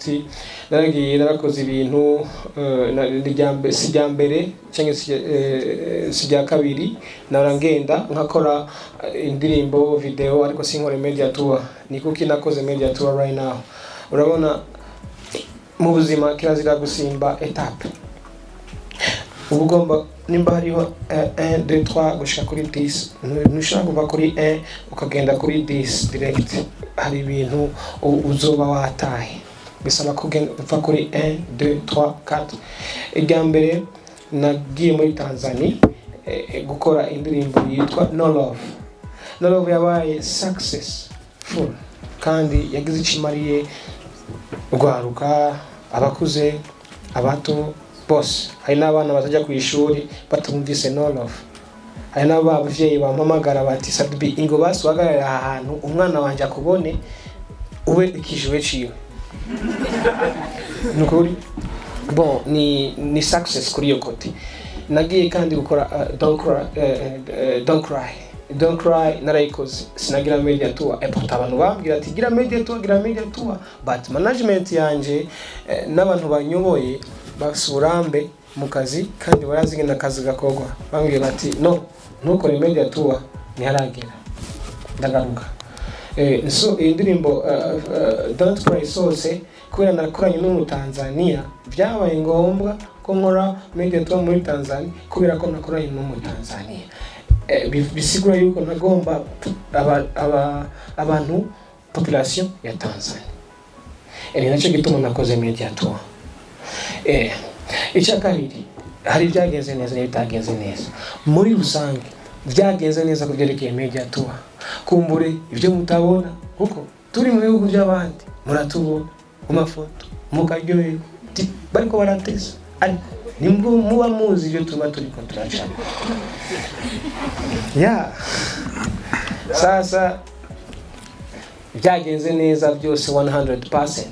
Uti naragiye narakoze ibintu, si rya mbere cyangwa si rya kabiri, nahora ngenda nkakora indirimbo, video, ariko sinkore media tour. Ni kuki nakoze media tour right now? Urabona, mu buzima kirazira gusimba étape. Uba ugomba, nimba hariho 1, 2, 3 gushika kuri 10, ntushobora kuva kuri 1 ukagenda kuri 10 direct. Hari ibintu uzoba wataye. Bisaba kugenda uva kuri 1, 2, 3, 4. Irya mbere nagiye muri Tanzania gukora indirimbo yitwa No Love. No Love yabaye successful kandi yagize icyo imariye urwaruka, abakuze, abato bose. Hari n'abana batajya ku ishuri batumvise No Love. Hari n'ababyeyi bampamagara bati: "Sat-B, ingo basi uhagarare aha hantu umwana wanjye akubone, ube ikijiwe ciwe." Ni ukuri, bon, ni success kuri iyo côté. Nagiye kandi gukora Don't Cry. Don't Cry, Don't Cry narayikoze, sinagira media tour. Et pourtant abantu bambwira ati: "Gira media tour, gira media tour." But management yanje n'abantu banyoboye bafise uburambe mu kazi kandi barazi ingene akazi gakorwa, bambwira bati: "No, ntukore media tour, ntiharagera." Ndagaruka. So iyi ndirimbo Don't Cry isohotse, kubera nakoranye n'Umutanzania, byabaye ngombwa ko nkora media tour muri Tanzania kubera ko nakoranye n'Umutanzania. Bisigura yuko ntagomba abantu, population ya Tanzania. Ni nacyo gituma nakoze media tour. Icya kabiri, hari ibyagenze neza n'ibitagenze neza. Muri rusange byagenze neza ku byerekeye media tour. Kumbure ibyo mutabona, kuko turi mu bihugu by'abandi, muratubona mu mafoto mukaryoherwa, bariko barateza, ariko nibwo muba muzi ibyo tuba turiko turacamo. Ya sasa byagenze neza byose, 100%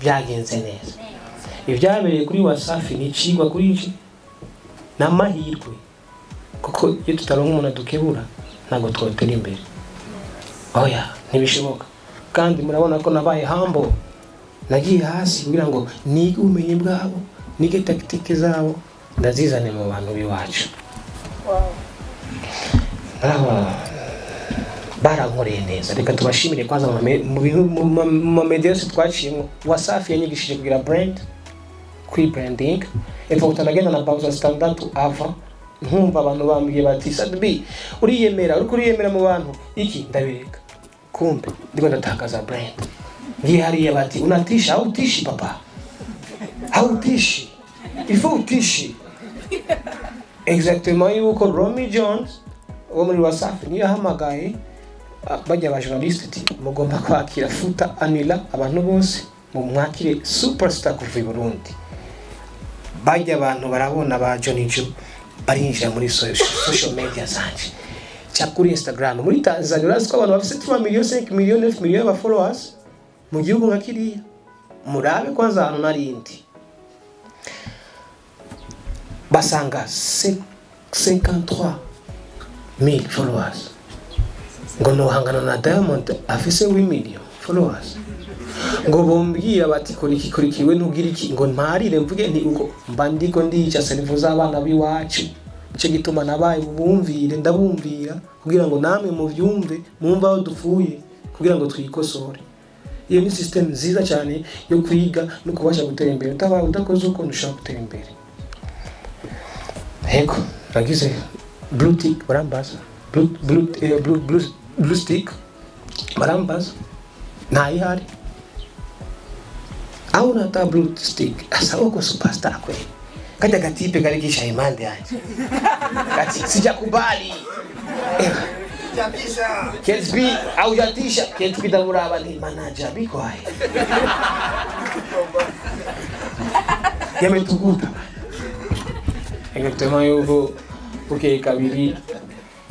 byagenze neza. Ibyabereye kuri Wasafi ni icigwa kuri iki, ni amahirwe, kuko iyo tutaronka umuntu adukebura ntabwo twotera imbere. Oya, ntibishoboka. Kandi murabona ko nabaye humble, nagiye hasi kugira ngo nige ubumenyi bwabo, nige tactique zabo, ndazizane mu bantu b'iwacu. Aba barankoreye neza, reka tubashimire. Kwanza mu bintu mu mamedia yose twaciyemo, Wasafi yanyigishije kugira brand, kuri branding. Epfo nagenda na bawuza zitandatu ava, nkumva abantu bambwiye bati: "Sat-B, uriyemera, uriko uriyemera mu bantu iki." Ndabireka, kumbe ndiko ndatakaza brand. Ngiye hariya bati: "Unatisha, hautishi papa, hautishi, il faut utishi." Exactement yuko Romy Jones wo muri Wasafi niyo yahamagaye bajya ba journaliste ati: "Mugomba kwakira, futa, anila abantu bose, mu mwakire superstar kuva i Burundi." Bajya abantu barabona ba Johnny Joe barinjira muri social media zanje, cya kuri Instagram muri Tanzania. Urazi ko abantu bafite 3 millions, 5 millions, 9 millions y'aba followers mu gihugu nka kiriya? Murabe kwanza ahantu narindi, basanga 53 mille followers, ngo nohangana na Diamond afise 8 million followers, ngo bombwira bati: "Kora iki, kora iki, we ntugira iki." Ngo mparire mvuge nti uko mba ndiko ndica cerveau z'abana b'iwacu. Nicyo gituma nabaye bumvire, ndabumvira kugira ngo namwe muvyumve, mwumve aho dupfuye kugira ngo twikosore. Iyo ni system nziza cyane yo kwiga no kubasha gutera imbere. Utabaye udakoze uko, ntushobora gutera imbere. Yego, nagize blue tick, barambaza blue stick, barambaza ntayihari au nata blue stick. Asa uko superstar kweli. Kajya gatipe kari kisha impande yanjye kati: "Sijakubali KSB, aujatisha." KSB ndamuraba nti: "Manager, bikwaye yametukuta." Exactement yuko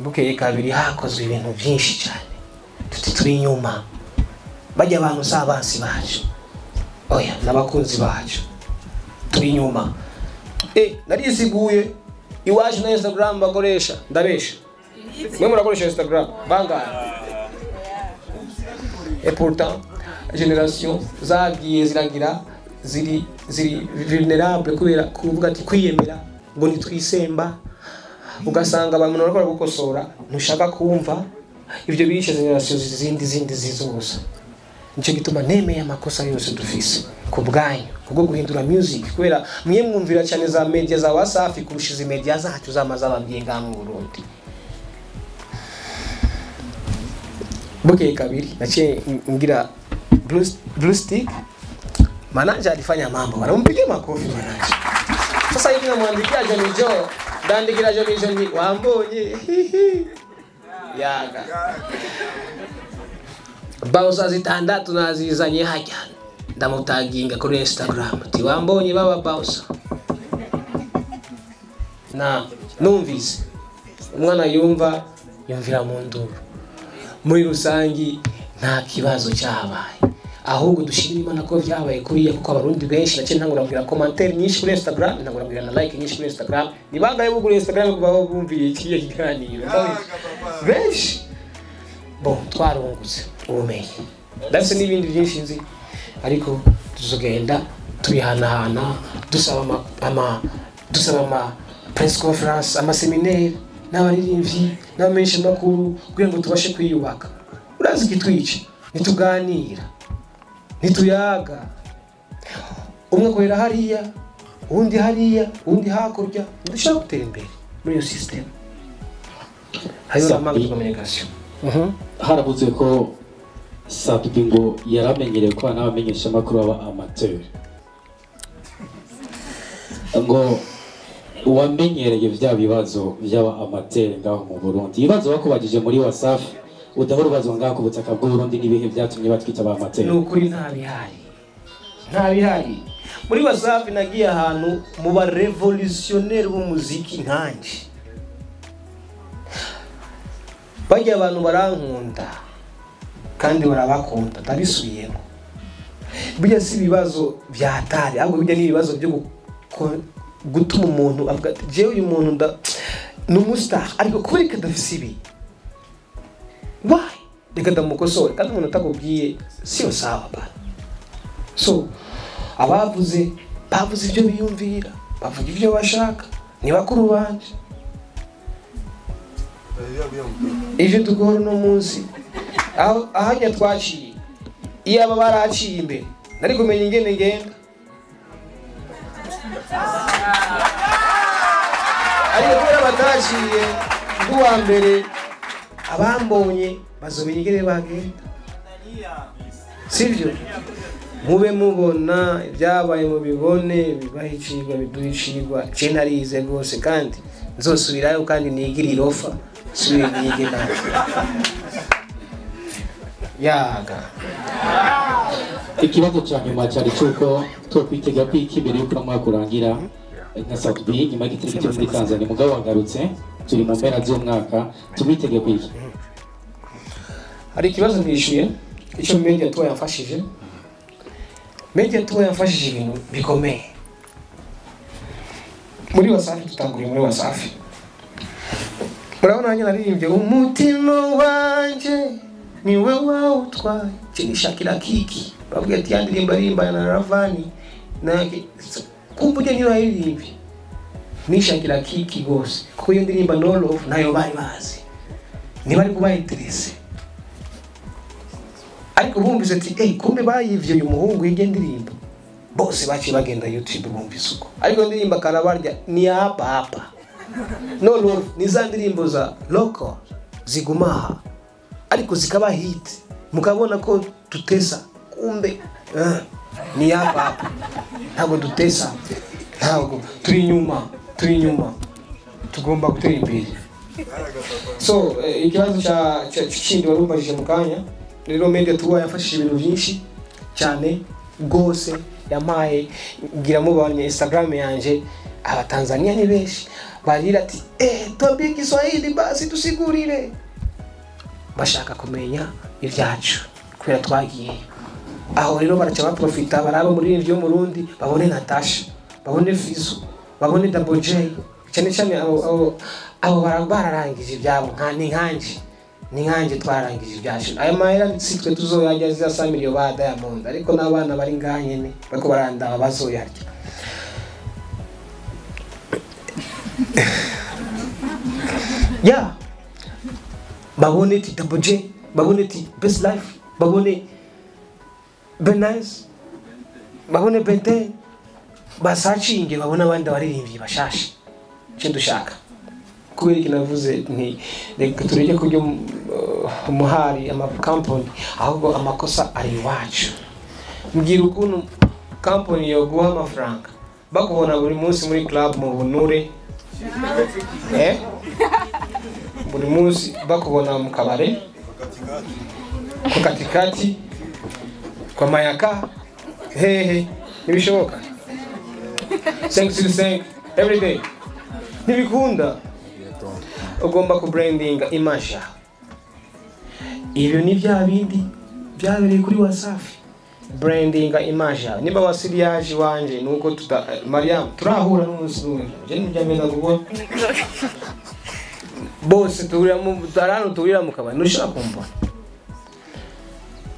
bukeye kabiri hakozwe ibintu byinshi cyane. Tuti turi inyuma, bajya abantu si abansi bacu, oya, n'abakunzi bacu, turi inyuma. Narisiguye iwacu na Instagram bakoresha. Ndabesha? Mwe murakoresha Instagram bangahe? Et pourtant generation zagiye ziragira ziri vulnerable kubera kuvuga ati kwiyemera ngo nitwisemba, ugasanga abantu barakora gukosora ntushaka kumva ivyo birishe generation zindi zizoza. Nico gituma nemeye amakosa yose dufise ku bwanyu kubwo guhindura music, kubera mwe mwumvira cyane za media za Wasafi kurusha izi media zacu z'amazababwiye ngaha mu Burundi. Bukeye kabiri naciye ngira blue stick, manager alifanya mambo, wanampigia makofi manager. Sasa hivi namwandikia Johnny Joe, ndandikira Johnny Joe ndi wambonye yaga bausa zitandatu nazizanye hajya, ndamutaginga kuri Instagram ati wambonye baba bausa. Na numvise umwana yumva yumvira mu nduru. Muri rusangi nta kibazo cyabaye, ahubwo dushimira Imana ko byabaye kuriya, kuko abarundi benshi nace ntangura kugira commentaire nyinshi kuri Instagram, ntangura kugira na like nyinshi kuri Instagram. Ni bangaye bugura Instagram kuba bumviye iki kiganiro benshi. Bon, twarungutse ubumenyi ndetse n'ibindi byinshi nzi, ariko tuzogenda tubihanahana, dusaba ama press conference, ama seminaire n'abaririmbyi n'abamenyesha makuru kugira ngo tubashe kwiyubaka. Urazi kitwice nituganira nituyaga, umwe akorera hariya undi hariya undi hakurya, ndushaka gutera imbere muri iyo system. Hariyo na manque de communication. Harabuze ko Sat-B ngo yaramenyereye ko n'abamenyesha makuru aba amateur, ngo uwamenyereye vya bibazo by'aba amateur ngaho mu Burundi, ibibazo bakubagije muri Wasafi udahora ubazwa ngaho ku butaka bw'u Burundi, n'ibihe byatumye batwita aba amateur? Nukuri nta bihari muri Wasafi. Nagiye ahantu mu ba revolutionnaire b'umuziki nkanje, bajya abantu barankunda kandi barabakunda, ndabisubiyemo. Bijya si ibibazo byatari, ahubwo bijya ni ibibazo byo gutuma umuntu avuga ati jewe uyu muntu nda ni umustar ariko kubera kadafise ibi why reka ndamukosore, kandi umuntu atakubwiye siyo sawa bana. So abavuze bavuze ibyo biyumvira, bavuga ibyo bashaka, ni bakuru banje. Ivyo dukora uno munsi ahajya twaciye, iyo aba baraciye imbere nari kumenya ingene ngenda, ariko kubera bataciye ndi uwa mbere, abambonye bazomenya ingene bagenda, sivyo? Mube mubona ibyabaye mubibone, bibaha icigwa, biduha icigwa. Je narize rwose kandi nzosubirayo kandi nigire irofa subire nige nawe yaga. Ikibazo cya nyuma cyari cyuko twokwitega ko iki mbere yuko umwaka urangira nka Sat-B nyuma y'igitaramo cyo muri Tanzania mugabo wagarutse, turi mu mpera z'umwaka, tumwitege kwiki? Hari ikibazo ntishyuye icyo media tour yamfashije. Media tour yamfashije ibintu bikomeye muri Wasafi. Tutanguriye muri Wasafi, murabona nanjye naririmbye umutima wanje niwe wawutwaye, nishakira kiki bavuga ati yandirimba rimba na Ravani na kumva ujya niyo yaririmbye, nishakira kiki gose kuko iyo ndirimba no love nayo bari bazi, niba ari kuba interesse, ariko bumvise ati kumbe bayivye uyu muhungu yige ndirimbo, bose baciye bagenda YouTube bumvise uko. Ariko ndirimba karabarya ni hapa hapa no love ni za ndirimbo za local zigumaha ariko zikaba hit, mukabona ko tutesa, kumbe ni hapa hapa, ntabwo dutesa, ntabwo turi inyuma, tugomba gutera imbere. So ikibazo cya kindi warumbajije mu kanya rero, media tour yafashije ibintu byinshi cyane gose, yamaye ngira mubanye Instagram yanje abatanzania ni benshi barira ati tuambie Kiswahili basi tusigurire, bashaka kumenya ibyacu kubera twagiye aho. Rero baraca baprofita baraba muri ivyo mu Burundi, babone Natasha, babone Fizo, babone Double J, cyane cyane abo bararangije ibyabo nka ni nkanje. Ni nkanjye twarangije ibyacu. Aya mahera si twe tuzoyarya za 100 million ba Diamond, ariko n'abana bari ngaha nyene bariko barandaba bazoyarya. Ya babone ti Double J, babone ti Best Life, babone Benaz, babone Bente, basacinge babone abandi baririmbyi bashashe. Cyo dushaka kubera iki navuze nti reka tureke kurya umuhari ama company, ahubwo amakosa ari iwacu. Mbwira ukuntu company yo guha amafaranga bakubona buri munsi muri club mu bunure, buri munsi bakubona mu kabare ku katikati kwa mayaka, hehe, ntibishoboka. 5 every day ntibikunda. Ugomba ku brandinga image yawe. Ibyo ni bya bindi byabereye kuri Wasafi. Brandinga image yawe. Niba wasiriyaje wanje nuko tuta Mariam turahura n'umunsi n'umwe. Je njyamena kubona bose tuhurira mu tarano tuhurira mu kabari nushaka kumbona.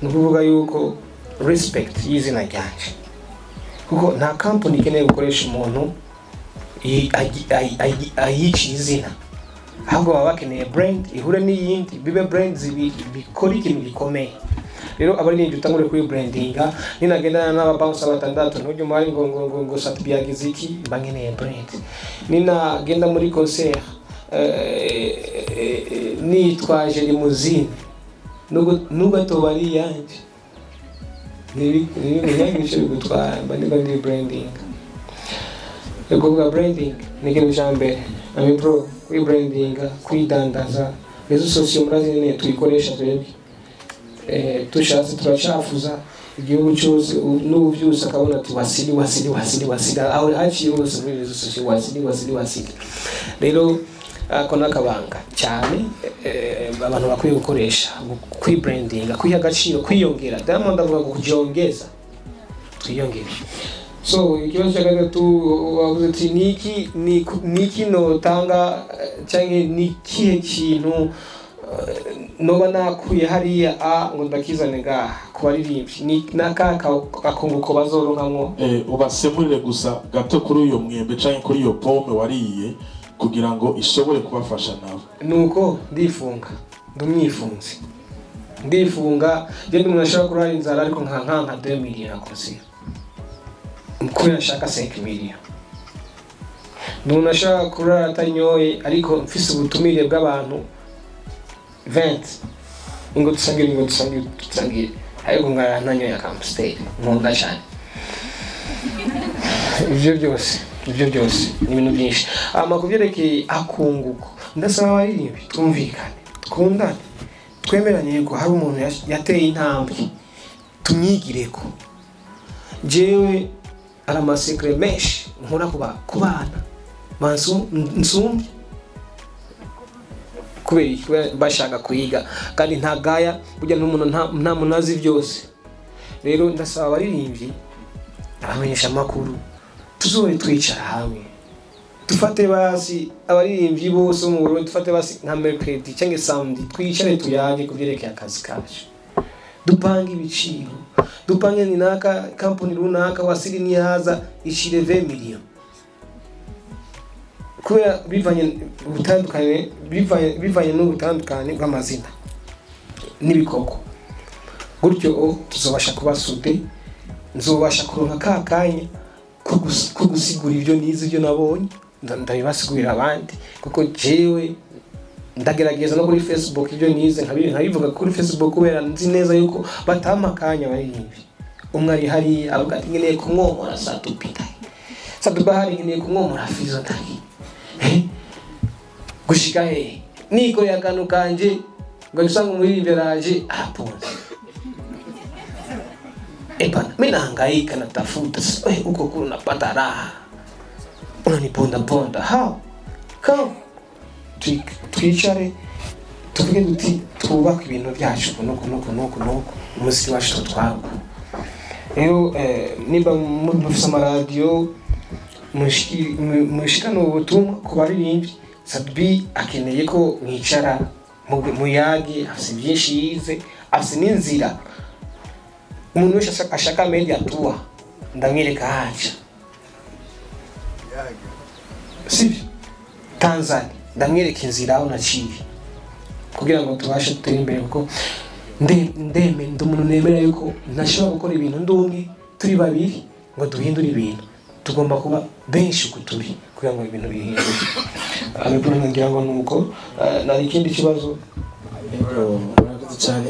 Nukuvuga yuko respect y'izina ryanje. Kuko nta company ikeneye gukoresha umuntu ayici izina. Ahubwo baba bakeneye brand ihure n'iyindi, bibe brands bikora ikintu gikomeye. Rero abaririmbyi utangure kuri brandinga, ninagendana n'aba bouncer batandatu ntujye umwari ngo ngo ngo ngo Sat-B yagize iki, mba nkeneye brand. Ninagenda muri concert nitwaje limousine nubwo atobari yanje ntibikunyangishe bigutwara, mba ndiko ndi branding. Kuvuga branding ni ikintu cya mbere. Ami bro, kwibrandinga, kwidandaza, rezo sosiyo murazi nyene tuyikoresha twebwe. Tushatse turacafuza igihugu cyose n'ubu byose akabona ati wasili wasili wasili wasili, aho haciye hose muri rezo sosiyo wasili wasili wasili. Rero ako nakabanga cyane abantu bakwiye gukoresha kwibrandinga, kwiha agaciro, kwiyongera. Diamond avuga ngo kujiongeza, twiyongere. So ikibazo cya gatatu wavuze ati niki niki notanga cyangwa ni kihe kintu noba nakuye hariya ngo ndakizane ngaha ku baririmbyi, ni nakaka akunguko bazoronkamwo. Ubasemurire gusa gato kuri uyo mwembe canke kuri iyo pome wariye kugira ngo ishobore kubafasha nabo. Nuko ndifunga, ndumwifunze, ndifunga je ndi umuntu ashobora kurara inzara ariko nka 2 million akoze kubera nshaka 5 million. Umuntu ashobora kurara atanyoye ariko mfise ubutumire bw'abantu 20 ngo dusangire ngo dusangire dusangire, ariko ngarara ntanyoye akamstay nkunda cyane. Ibyo byose ni ibintu byinshi. Amakuru yerekeye akunguko, ndasaba abaririmbyi twumvikane, twundane, twemeranye yuko hari umuntu yateye intambwe tumwigireko. Jewe ari amasekre menshi nkora ku bana nsumbye kubera bashaka kwiga kandi ntagaya burya n'umuntu nta muntu azi byose. Rero ndasaba abaririmbyi abamenyesha amakuru tuzobe twicara hamwe, dufate basi abaririmbyi bose mu Burundi, dufate basi nka mercredi cyangwa samedi, twicare tuyage kuvyerekeye akazi kacu, dupange ibiciro, dupange ni naka company runaka wasili nihaza ishire 20 million kubera bivanye ubutandukane bivanye n'ubutandukane bw'amazina n'ibikoko. Gutyo tuzobasha kubasude, nzobasha kuronka kakanya ko gusigura ibyo nize ibyo nabonye ndabibasigurira abandi, kuko jewe ndagerageza no kuri Facebook ibyo nize nkabivuga kuri Facebook kubera nzi neza yuko batama akanya baririmbyi. Umwe ari hari avuga ati nkeneye kumwomora Sat-B, Sat-B hari nkeneye kumwomora Fizo ndaki gushika he niko yakanu kanje ngo usanga umuririmbyi araje aponze. Epana, mimi nahangaika natafuta, huko kule unapata raha, unaniponda ponda. How? How? Twicare tuvuge duti twubaka ibintu byacu nuko nuko nuko nuko umuziki wacu twagwa. Rero nimba mufise amaradiyo mushikana ubutumwa ku baririmbyi, Sat-B akeneye ko mwicara Muyagi afise byinshi yize, afise n'inzira. Umuntu wese ashaka media tour, ndamwereka haca, sibyo? Tanzania, ndamwereka inzira aho naciye kugira ngo tubashe gutera imbere, kuko ndeme ndi umuntu nemera yuko ntashobora gukora ibintu ndi umwe. Turi babiri ngo duhindure ibintu, tugomba kuba benshi uko turi kugira ngo ibintu bihinduke. Ariko ngira ngo nuko nari ikindi kibazo. Yego, murakoze cyane.